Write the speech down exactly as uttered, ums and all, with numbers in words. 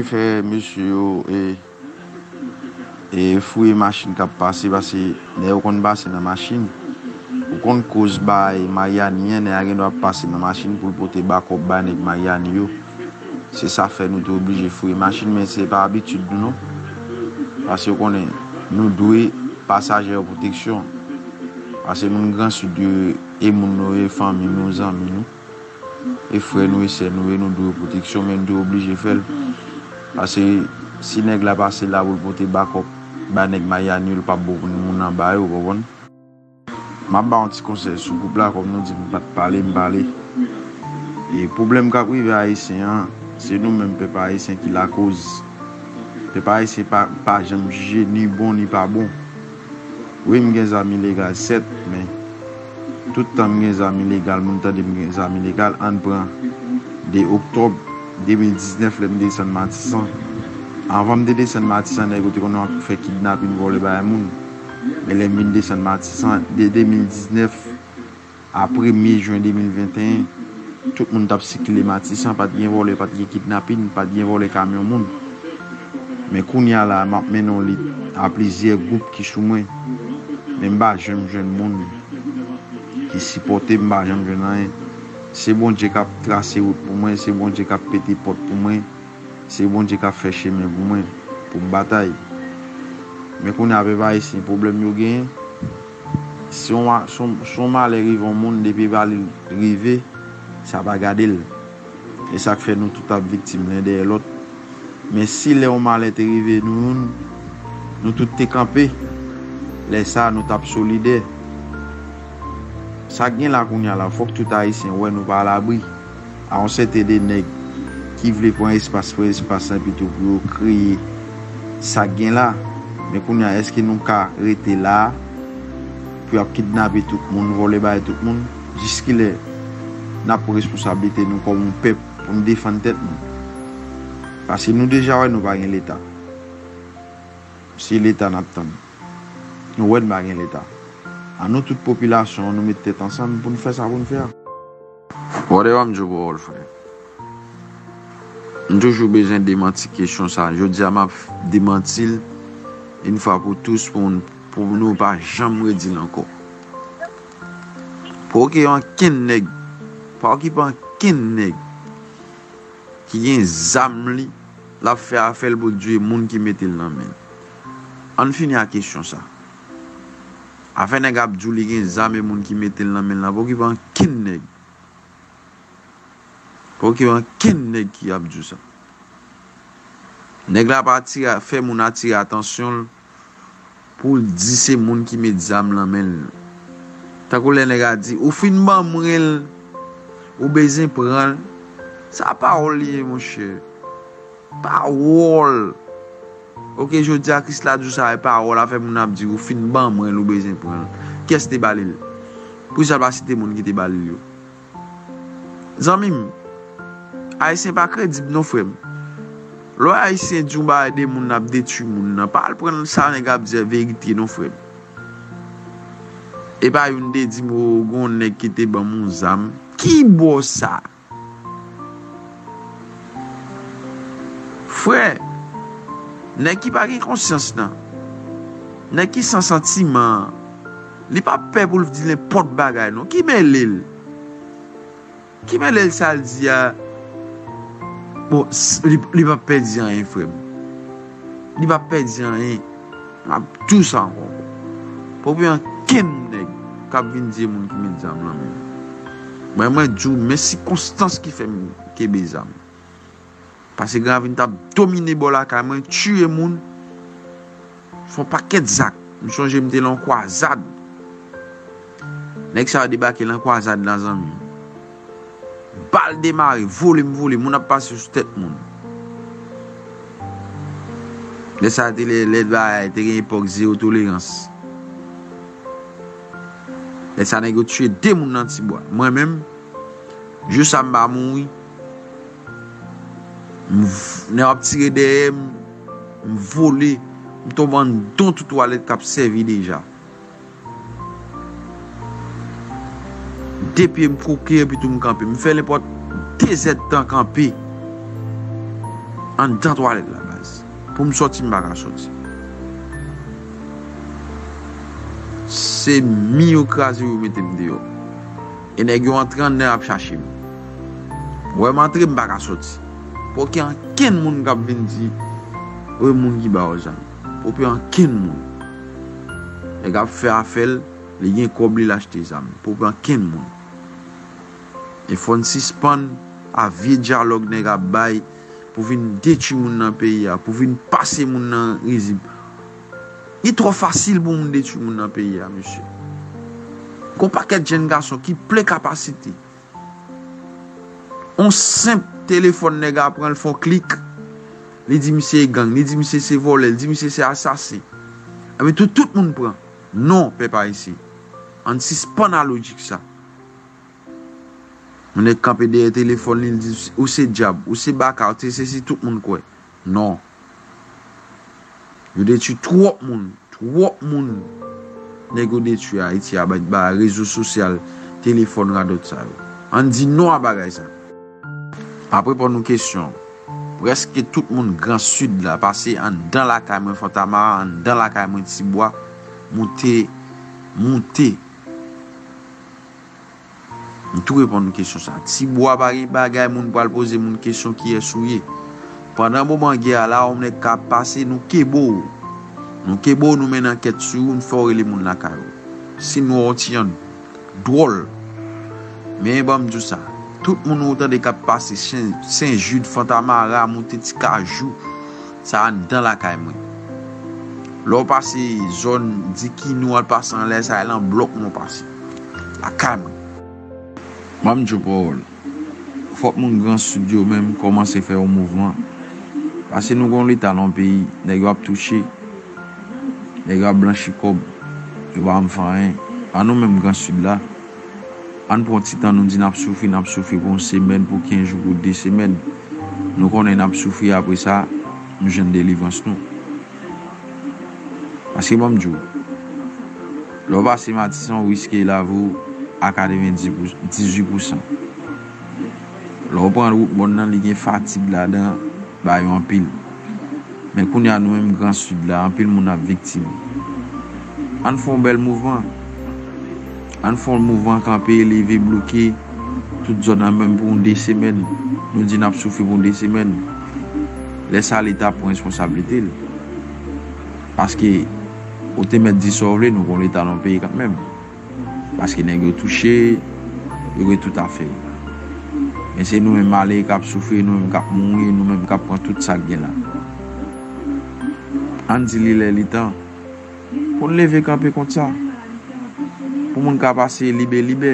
Fè mesye yo e, e fouye machin k ap pase, pase nèg yo konn pase nan machin. Ou konn koz bay Mariani an, nèg a gen dwa ap pase nan machin pou l pote bakòp bay nèg Mariani yo. Se sa fè nou te oblije fouye machin, men se pa abitid nou non. Pase ou konnen, nou dwe pasaje yo pwoteksyon. Pase moun Gran Sid yo e moun nou ye, fanmi nou, zanmi nou. E frè nou e sè nou ye, nou dwe pwoteksyon, men nou te oblije fè l. Pase si nèg la pase la pou l pote bakòp bay nèg Mariani yo, l p ap bon pou moun anba yo, ou konprann? M ap ba yon ti konsèy sou gwoup la, kòm nou di m pa t pale, m pale. E pwoblèm k ap rive Ayisyen an, se nou menm pèp ayisyen ki lakoz. Pèp ayisyen pa, pa janm jije ni bon ni pa bon. Wi, m gen zam ilegal, sèt, men tout tan m gen zam ilegal, moun tande m gen zam ilegal, ann pran de oktòb de mil diznèf, lè m desann Matisan. Anvan m te desann Matisan, nèg yo te konn ap fè kidnapin, vòlè bay moun. Men lè m vin desann Matisan, de de mil diznèf a premye jen de mil venteyen, tout moun t ap sikile Matisan, pa t gen vòlè, pa t gen kidnapin, pa t gen vòlè kamyon moun. Men kounye a la, m ap mennen yon lit a plizyè gwoup ki sou mwen. Men m pa janm jwenn moun ki sipòte m, m pa janm jwenn anyen. Se Bondye k ap trase wout pou mwen, se Bondye k ap pete pòt pou mwen. Se Bondye k ap fè chemen pou mwen, pou m batay. Men kounye a, pèp ayisyen, pwoblèm yo genyen, si yon ma-, si yon, si yon malè rive yon moun, depi pa li rive, sa pa gade l. E sa k fè nou tout ap viktim len dèyè lòt. Men si lè yon malè te rive nou youn, nou tout te kanpe, lè sa a, nou t ap solidè. Sa k gen la kounye a la, fòk tout ayisyen wè nou pa alabri. A yon sèten de nèg ki vle pran espas pou espas lan pito pou yo kreye sa k gen la. Men kounye a, èske nou ka rete la a pou y ap kidnape tout moun, vòlè bay tout moun? Jiskilè n ap pran responsablite nou kòm yon pèp pou n defann tèt nou? Paske nou deja wè nou pa gen Leta. Se Leta n ap tann. Nou wè n pa gen Leta. An nou tout popilasyon an, nou met tèt ansanm pou n fè sa pou n fè a. Whatever m di w pawòl, frè. M toujou bezwen demanti kesyon sa. Jodi a, m ap demanti l yon fwa pou tous pou n, pou nou pa janm redi l ankò. Poko gen ankenn nèg, pa okipe ankenn nèg ki gen zam li, l ap fè afè l pou l dwe moun ki mete l nan men l. Ann fini ak kesyon sa. Afè nèg ap di w li gen zam e moun ki mete l nan men l lan, pa okipe ankenn nèg. Pa okipe ankenn nèg ki ap di w sa. Nèg la ap atire, fè moun atire atansyon l pou l di se moun ki met zam nan men l. Tankou lè nèg la di, "Ou fin ban mwen l, ou bezwen pran l." Sa pawòl li ye, monchè. Pawòl. Oke, jodi a Krisla di w sa, e pawòl, afè moun ap di, "Ou fin ban mwen l, ou bezwen pran l." Kiyès te ba li l? Poukisa l pa site moun ki te ba li l yo? Zanmi m, Ayisyen pa kredib non, frè m. Lè w wè Ayisyen di yon bagay de moun ap detwi moun nan, pa al pran sa nèg ap di a verite non, frè m. E pa youn te di m, "O, gon nèg ki te ban m yon zam." Ki bò sa? Frè, nèg ki pa gen konsyans nan, nèg ki san santiman an, li pa pè pou l di nenpòt bagay non. Ki mele l? Ki mele l sa l di a? Bon, s-, li, li p ap pèdi anyen, frè m. Li p ap pèdi anyen. M ap di w sa ankò. Poko gen ankenn nèg k ap vin di e moun ki met zam nan men l. Mwen, mwen di w, men sikonstans ki fè m kenbe zam. Pase Gran Ravin t ap domine bò lakay mwen, tiye moun. Fè yon pakèt zak. M sonje m te lan yon kwazad. Nèg sa yo debake lan kwazad la, zanmi m. Bal demare, vole m vole, moun ap pase sou tèt moun. Lè sa te lè, lè bagay te gen epòk zewo tolerans. Lè sa nèg yo tiye de moun nan Tibwa. Mwen menm, jou sa m pa mouri. M v-, nèg ap tire dèyè m, m vole, m tonbe anndan tout twalèt k ap sèvi deja. De pye m kwoke epi tou m kanpe. M fè nenpòt de zèdtan kanpe. Anndan twalèt la, baz. Pou m sòti, m pa ka sòti. Se mi yo kraze yo mete m deyò. E nèg yo antre anndan ap chache m. Wè m antre, m pa ka sòti. Poko ankenn moun k ap vin di, "Wi, moun ki ba w zam." Poko ankenn moun. Nèg ap fè afè l, li gen kòb li, l achte zam. Poko ankenn moun. E fò n sispann a vye dyalòg nèg ap bay pou vin detwi moun nan peyi a, pou vin pase moun nan rizib. Li twò fasil pou moun detwi moun nan peyi a, mesye. Gon pakèt jèn gason ki plen kapasite. On senp telefòn nèg a pran l fè on klik, li di misye e gang, li di misye se vòlè, li di misye se asasen. Epi tou, tout moun pran. Non, pèp ayisyen. Ann sispann a lojik sa. Yon nèg kanpe dèyè telefòn li, li di, "Ou se dyab, ou se baka, ou se sesi, tout moun kwè." Non. Yo detwi twòp moun, twòp moun. Nèg yo detwi Ayiti a ba, ba rezo sosyal, telefòn, radòt sa yo. Ann di non a bagay sa. M ap reponn yon kesyon. Prèske tout moun Gran Sid la pase anndan lakay mwen Fontamara, anndan lakay mwen Tibwa, moute, moute. M tou reponn nou kesyon sa. Tibwa pa gen bagay moun pral poze moun kesyon kiyès ou ye. Pandan moman gè a la, yon nèg ka pase, nou kebe w. Nou kebe w, nou mennen ankèt sou ou, nou fè w rele moun lakay ou. Si nou wè yon ti jan dwòl. Men ban m di w sa, tout moun ou tande k ap pase Sen, Sen Jid, Fontamara, moute Ti Kajou, sa anndan lakay mwen. Lè w pase zòn Dikinou, al pase anlè sa, e lan blòk mwen w pase. Lakay mwen. Ban m di w pawòl. Fòk moun Gran Sid yo menm kòmanse fè yon mouvman. Paske nou gen yon leta nan yon peyi, nèg yo ap touche, nèg yo ap blanchi kòb, yo pa janm fè anyen. An nou menm Gran Sid la, ann pran ti tan, nou di n ap soufri, n ap soufri pou yon semèn, pou kenz jou, pou de semèn. Nou konnen n ap soufri, apre sa, nou jwenn delivrans nou. Paske ban m di w, lè w pase Matisan, w riske lave w a katrevendizuit pousan. Lè w pran wout mòn nan, li gen fatig ladan, ba yo anpil. Men kounye a, nou menm Gran Sid la, anpil moun ap viktim. Ann fè yon bèl mouvman. Ann fè yon mouvman kanpe, leve, bloke tout zòn nan menm pou yon de semèn. Nou di n ap soufri pou yon de semèn. Lè sa, leta pran responsablite l. Paske ou te mèt di sa w vle, nou gon leta nan peyi kanmenm. Paske nèg yo touche, yo gen tout afè yo. Men se nou menm malere k ap soufri, nou menm k ap mouri, nou menm k ap pran tout sa k gen la. Ann di li lè li tan. Pou n leve kanpe kont sa. Pou moun ka pase libe libe.